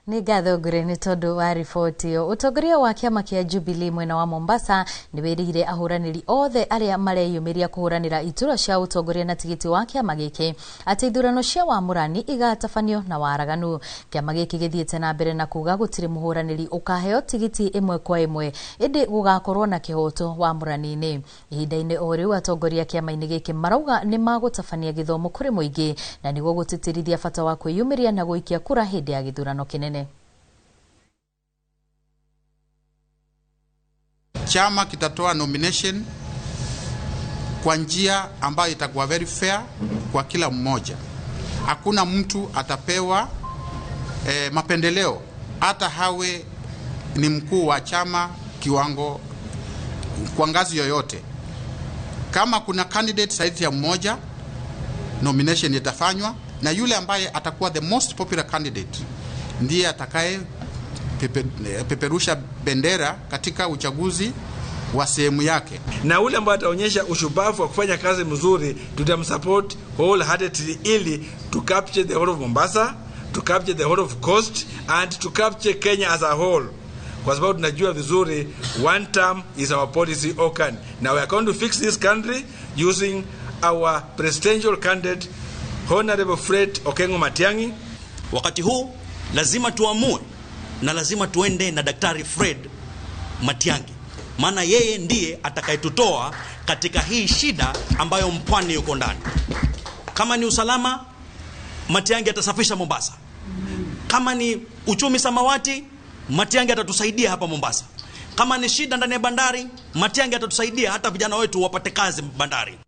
Nĩ ngatho Ngure nĩ tondũ wa riboti ĩyo. Ũtongoria wa kĩama kĩa Jubilee mwena wa Mombasa nĩ wĩrĩire ahũranĩri othe arĩa mareyumĩria kũhũranĩra iturwa cia ũtongoria na tigiti wa kĩama gĩkĩ atĩ ithurano cia wamũrani igatabanio na waraganu. Kĩama gĩkĩ gĩthiĩte na mbere na kuga gũtirĩ mũhũranĩri ũkaheo tigiti ĩmwe kwa ĩmwe, ĩndĩ gũgakorwo na kĩhoto wamũrani-inĩ. Ihinda-inĩ o rĩu atongoria kĩama-inĩ gĩkĩ marauga nĩ magũtabania gĩthomo kũrĩ mũingĩ na nĩguo gũtĩtĩrithia bata wa kwĩyumĩria na gũikia kura hĩndĩ ya gĩthurano kĩnene. Chama kitatoa nomination kwa njia ambayo itakuwa very fair kwa kila mmoja. Hakuna mtu atapewa mapendeleo hata hawe ni mkuu wa chama kiwango kwa ngazi yoyote. Kama kuna candidate zaidi ya mmoja, nomination itafanywa na yule ambaye atakuwa the most popular candidate ndiye atakaye peperusha bendera katika uchaguzi wa sehemu yake. Na ule ambaye ataonyesha ushupavu wa kufanya kazi mzuri tutamsupport wholeheartedly ili to capture the whole of Mombasa, to capture the whole of Coast and to capture Kenya as a whole. Kwa sababu tunajua vizuri one term is our policy organ. Now we are going to fix this country using our presidential candidate Honorable Fred Okengo Matiang'i. Wakati huu lazima tuamue na lazima tuende na Daktari Fred Matiang'i, maana yeye ndiye atakayetutoa katika hii shida ambayo mpwani yuko ndani. Kama ni usalama, Matiang'i atasafisha Mombasa. Kama ni uchumi samawati, Matiang'i atatusaidia hapa Mombasa. Kama ni shida ndani ya bandari, Matiang'i atatusaidia hata vijana wetu wapate kazi bandari.